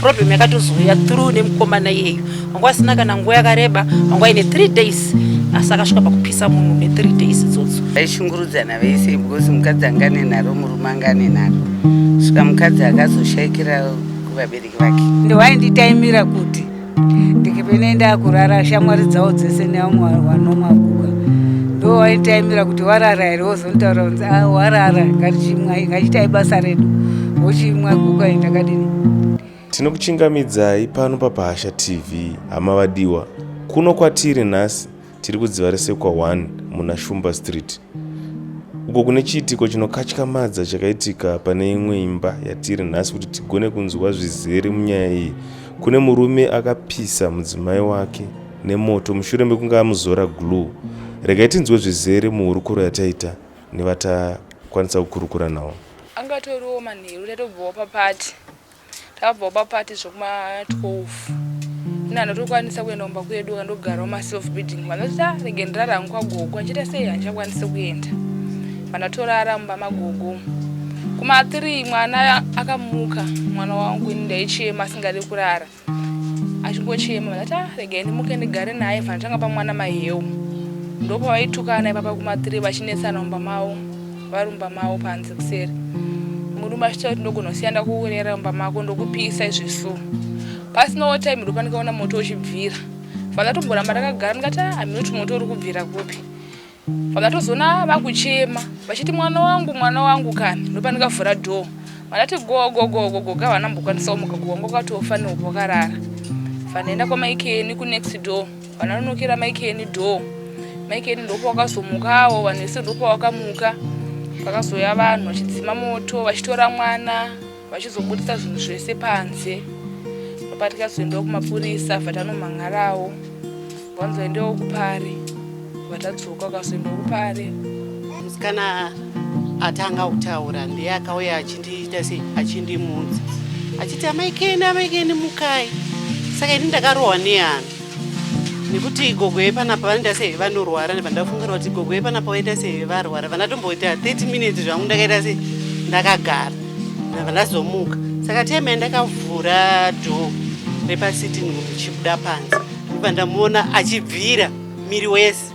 Problem yakatozouya through nemukomana iyeyu, wanga asina kana nguva yakareba, wanga aine 3 days, asi akasvika pakupisa munhu ne3 days idzodzo. Vaishungurudzana vese because mukadzi anga ane nharo, murume anga ane nharo, svika mukadzi akazoshaikira kuvabereki vake. Wainditaimira kuti ndikipene ndakurara, shamwari dzavo dzese nevamwe vanomwa guka ndo waitaimira kuti warara here, wozonitaura kunzi, "Ah, warara, ngatichimwai, ngachitai basa redu," wochimwa guka. Ndakadini? Tinokuchingamidzai pano paPahasha TV, hama vadiwa. Kuno kwatiri nhasi tiri kudziva resekwa 1 muna Shumba Street, uko kune chiitiko chinokatyamadza chakaitika pane imwe imba yatiri nhasi. Kuti tigone kunzwa zvizere munyaya iyi, kune murume akapisa mudzimai wake nemoto mushure mekunge amuzora glue. Regai tinzwe zvizere muhurukuro yataita nevatakwanisa kukurukura navo. Angatoriwo manheru, tatobvawo paparty, takabvawo paparty zvekuma12. Ina ndatokwanisa kuenda kumba kwedu, kandogarawo maself building. Vandati, "A, rege ndirara hangu kwagogo." Achiita sei, handichakwanisi kuenda, vandatorara mumba magogo. Kuma3 mwana akamuka, mwana wangu. Ini ndaichema asingadi kurara, achingochema. Vandati, "A, regai ndimuke ndigare naye." Vandatanga pamwana maheu, ndopavaitukana ipapa kuma3, vachinetsana mumba mavo, vari mumba mavo panze kuseri. Murume achitaura kuti, "Ndogona kusiya ndakuurera mumba mako, ndokupisa izvi." So pasinawo time ndopandikaona moto uchibvira. Vandatomboramba ndakagara, ndikati, "Ah, hameno kuti moto uri kubvira kupi." Vandatozoona vakuchema vachiti, "Mwana wangu, mwana wangu kani!" Ndopandikavhura door, vandati, "Gogo, gogo, gogo!" Havanambokwanisa kumuka, gogo wangu wakatofa nehope wakarara. Vandaenda kwamaikeni kunext door, vananonokera maikeni door. Maikeni ndopo wakazomukawo, vanhu vese ndopo wakamuka. Vakazoya vanhu vachidzima moto, vachitora mwana, vachizobudisa zvinhu zvese panze. Ndopa tikazoendawo kumapurisa, vatanomhan'arawo, vanzoendewo kupare, vatadzoka, vakazoendawo kupare. Musikana atanga kutaura ndiye akauya achindiita sei, achindimutsa achiti, "Amaikeni, amaikeni, mukai." Saka ini ndakarohwa nehana nekuti gogo yepanapa vanoita sei, vanorwara. Ndibva ndafungira kuti gogo yepanapa vaita sei, varwara. Vandatomboita 30 minutes zvangu ndakaita sei, ndakagara, ndabva ndazomuka. Saka time yandakavhura door repasitting room ndichibuda panze, ndibva ndamuona achibvira miri wese.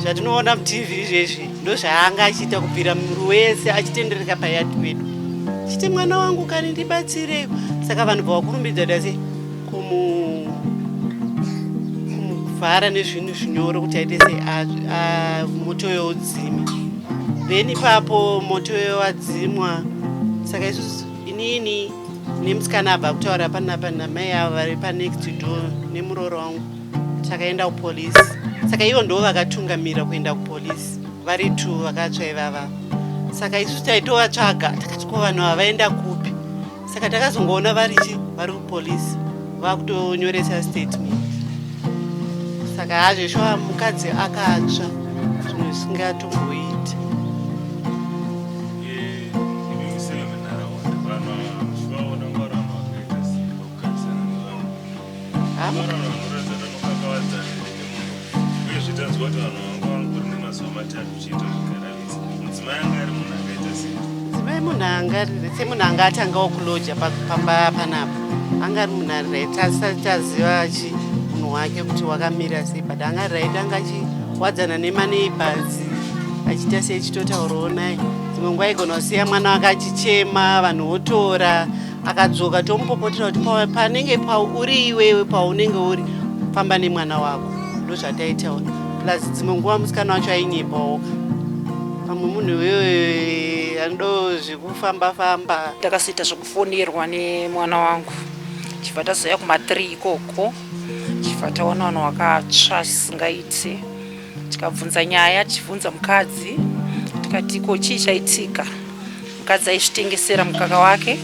Zvatinoona muTV izvezvi ndozvaanga achiita, kubvira miri wese achitendereka payard pedu, chiti, "Mwana wangu kani, ndibatsirei." Saka vanhu bva da sei kumuvhara nezvinhu zvinyoro kuti aite sei, moto youdzime. Then ipapo moto wadzimwa, saka isusu, inini nemusikana abva kutaura panapa namai avo vari panext door nemuroro wangu, takaenda kupolisi. Saka ivo ndo vakatungamira kuenda kupolisi, vari two vakatsva ivava. Saka isusu taitovatsvaga, takati, "Ko vanhu ava vaenda kupi?" Saka takazongoona varichi vari kupolisi, vakutonyoresa statement. Saka hazveshuwa mukadzi akatsva zvinhu zvisingatomboiti. Imi sevemunharaunda, vanhu ava muchivaona, vari vanhu vakaita sei pakugarisana nevanhu? Hama. Vari vanhu vanoratidza vanokakavadzana nemunhu? Uyezve tanzwa kuti vanhu vanga vangori nemazuva 3 uchiita zvigaravisa. Mudzimai anga ari munhu akaita sei? Mudzimai munhu anga semunhu anga atangawo kuloja pamba panapa. Anga ari munhu ari right, asati taziva chi munhu wake kuti wakamira sei, but anga ari right. Anga achiwadzana nemaneighbors, achiita sei, achitotaurawo naye. Dzimwe nguva aigona kusiya mwana wake achichema, vanhu votora, akadzoka tomupopotera kuti panenge pauri iwewe, paunenge uri, famba nemwana wako. Ndozvataitaura. Plus dzimwe nguva musikana wacho ainyepawo, pamwe munhu iwewe anodo zvekufamba famba. Ndakazoita zvekufonerwa nemwana wangu, chibva tazoya kuma3 ikoko, chibva taona vanhu vakatsva zvisingaiti. Tikabvunza nyaya, tichibvunza mukadzi, tikati, "Ko chii chaitika?" Mukadzi aizvitengesera mukaka wake,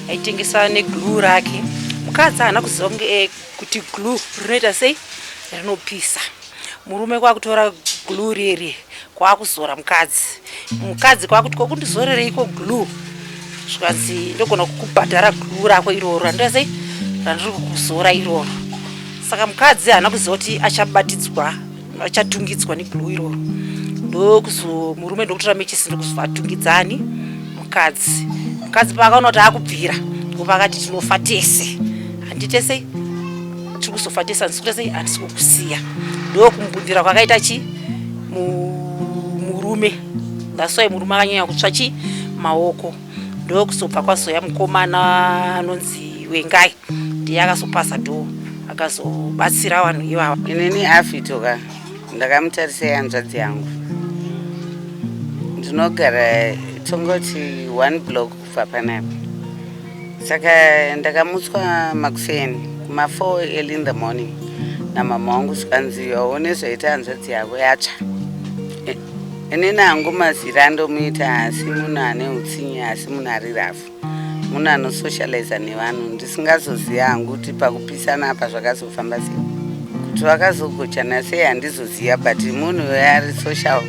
aitengesa neglue rake. Mukadzi haana kuziva kunge kuti glue rinoita sei, rinopisa. Murume kwakutora glue rere, kwakuzora mukadzi. Mukadzi kwakuti, "Kokundizorereiko glue?" Zvikanzi, "Ndogona kukubhadhara glue rako iroro randira sei, randiri kukuzora iroro." Saka mukadzi haana kuziva kuti achabatidzwa, achatungidzwa neglue iroro. Ndokuzo murume ndokutora mechisi, ndokuzova atungidzani mukadzi. Mukadzi paakaona kuti akubvira, Ndipo pakati tinofa tese, handitese tiri kuzofa tese, handisi kuita sei, handisi kukusiya. Ndokumbundira kwakaita chi murume. That's why murume akanyanya kutsva chi maoko. Ndokusobva kwazoya mukomana anonzi Wengai, ndiye akazopasa dhoo akazobatsira vanhu ivava. Inini Afito ka ndakamutarisa hanzvadzi yangu, ndinogara tongoti one block kubva panapa. Saka ndakamutswa makuseni kuma4 early in the morning namama wangu, zvikanzi, "Waone zvaita hanzvadzi yavo, yatsva." Inini hangu mazira andomuita, asi munhu ane utsinye, asi munhu ari rafu, munhu anosocializa nevanhu. Ndisingazoziva hangu kuti pakupisana apa zvakazofamba sei, kuti vakazogochana sei, handizoziva, but munhu ari social,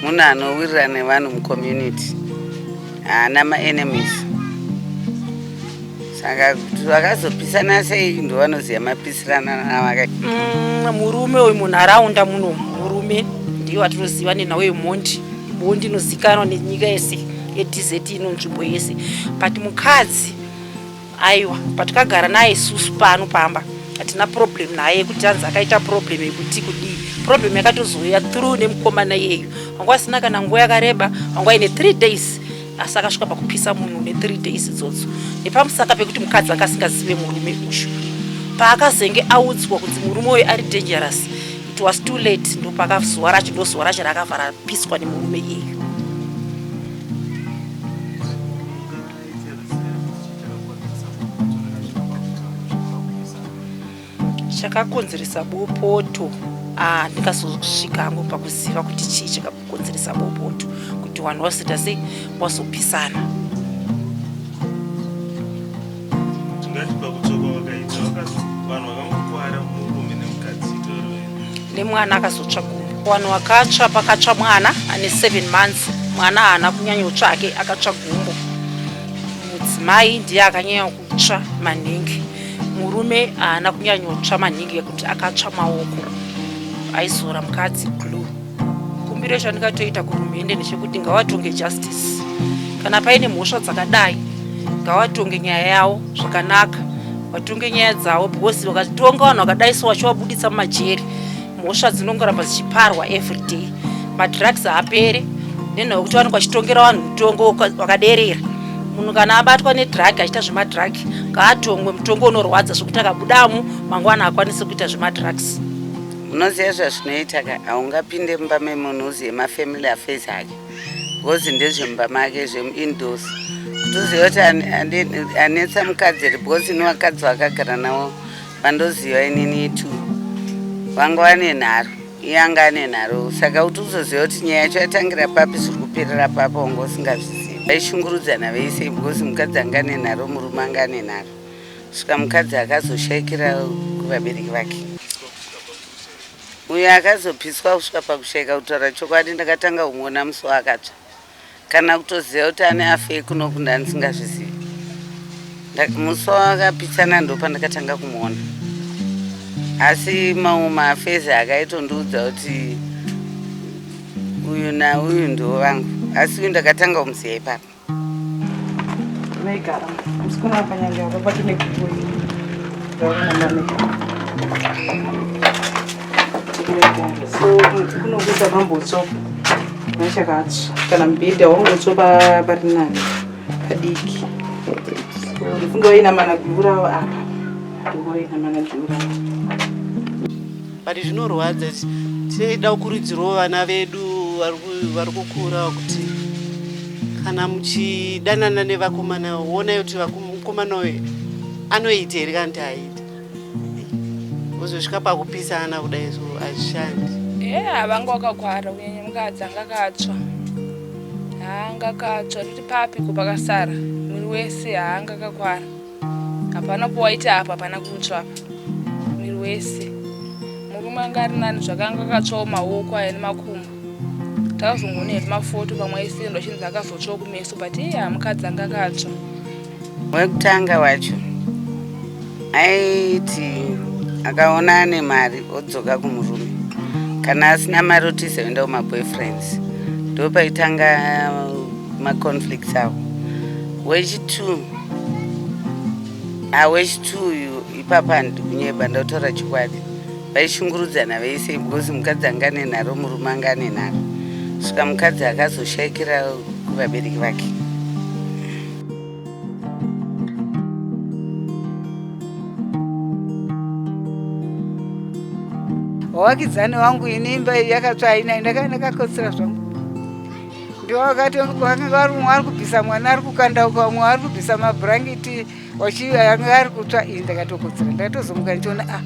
munhu anowirira nevanhu mucommunity, haana maenemies. Saka kuti vakazopisana sei, ndovanoziva mapisirana avaka. Murume uyu munharaunda muno, murume ndiye watinoziva nenhau yemhondi. Mhondi inozikanwa nenyika yese yeDZ ino, nzvimbo yese. But mukadzi aiwa, patakagara naye isusu pano pamba hatina problem naye yekuti anzi akaita problem yekuti kudii. Problem yakatozouya through nemukomana iyeyu, wanga asina kana nguva yakareba, wanga aine 3 days, asi akasvika pakupisa munhu ne3 days idzodzo, nepamusaka pekuti mukadzi anga asingazive murume uyu. Paakazenge audzwa kunzi murume uyu ari dangerous, it was too late. Ndopakazuva racho, ndozuva racho rakabva rapiswa nemurume iyeyu. Chakakonzeresa bopoto, ndingazosvika hangu pakuziva kuti chii chakakonzeresa bopoto, kuti vanhu vazoita sei, vazopisana. Tingati pakutsva kwavakaita, vanhu vakangokwara, murume nemukadzi itori? Nemwana akazotsva gumbo. Vanhu vakatsva, pakatsva mwana ane 7 months. Mwana haana kunyanyotsva hake, akatsva gumbo. Mudzimai ndiye akanyanya kutsva maningi. Murume haana kunyanyotsva maningi, ekuti akatsva maoko, aizora mukadzi glue. Kumbiro chandingatoita kuhurumende ndechekuti ngavatonge justice. Kana paine mhosva dzakadai, ngavatonge nyaya yavo zvakanaka, vatonge nyaya dzavo, because vakatonga vanhu vakadai so vachivabuditsa mumajeri, mhosva dzinongoramba dzichiparwa everyday. Madrugs haapere nenhau yekuti vanenge vachitongera vanhu mutongo wakaderera. Munhu kana abatwa nedrug achiita zvemadrug, ngaatongwe mutongo unorwadza zvekuti akabudamo mangwana akwanise kuita zvemadrugs. Unoziva zvazvinoita ka, haungapinde mumba memunhu uzive mafamily affairs ake, because ndezvemumba make, zvemuindoors, kuti uzive kuti anetsa mukadzi here, because ini vakadzi vakagara navo vandoziva inini two vanga vane nharo, iye anga ane nharo. Saka kuti uzoziva kuti nyaya yacho yatangira papi, zviri kuperera papi, wanga usingazvizivi. Vaishungurudzana veisei, because mukadzi anga ane nharo, murume anga ane nharo, svika mukadzi akazoshayikira kuvabereki vake. Uyo akazopiswa kusvika pakushayika, kutaura chokwadi, ndakatanga kumuona musi waakatsva. Kana kutoziva kuti ane affair kunoku ndandisingazvizivi. Musi wakapisana ndopandakatanga kumuona, asi mamwe maaffairs akaitondiudza kuti uyu nauyu ndo vangu, asi uyu ndakatanga kumuziva ipapo. Vaigara musikana panyanga apa patine guo ravanamame. So kunokuita mambotsva nechakatsva, kana mubhedha wangotsva pari nani padiki. So ndifunga vainamana guru ravo apa, ndonga vainamana guru ravo. But zvinorwadza. Tinoida kukurudzirawo vana vedu vari kukura kuti kana muchidanana nevakomana, onai kuti mukomana uyu anoita here kana kuti aita, uzosvika pakupisana kudai, so hazvishandi. Eya, vanga vakakwara, kunyanya mukadzi anga akatsva, haanga akatsva toti papiko pakasara mwiri wese, haanga akakwara, hapana powaita apa, hapana kutsva apa, mwiri wese. Murume anga ari nani, zvakanga akatsvawo maoko aya nemakumbo. Takazongoona hedu mafoto pamwe aisendwa achinzi akazotsvawo kumeso, but iya mukadzi anga akatsva. Wekutanga wacho aiti akaona ane mari odzoka kumurume, kana asina mari otiza oenda kumaboyfriends. Ndopaitanga maconflicts avo. Wechi2 Awechitu uyu ipapa handidi kunyeba ndautaura chokwadi vaishungurudzana vese because mukadzi anga ane nharo murume anga ane nharo svika mukadzi akazoshaikira kuvabereki vake. Wawakidzani wangu ini imba iyi yakatsva haina ndakakotsira zvangu ndiwakati vakanga vari umwe ari kubvisa mwana ari kukandauka umwe ari kubvisa mabhurangiti anga ari kutsva ini ndakatokotsira ndakatozomuka ndichiona ah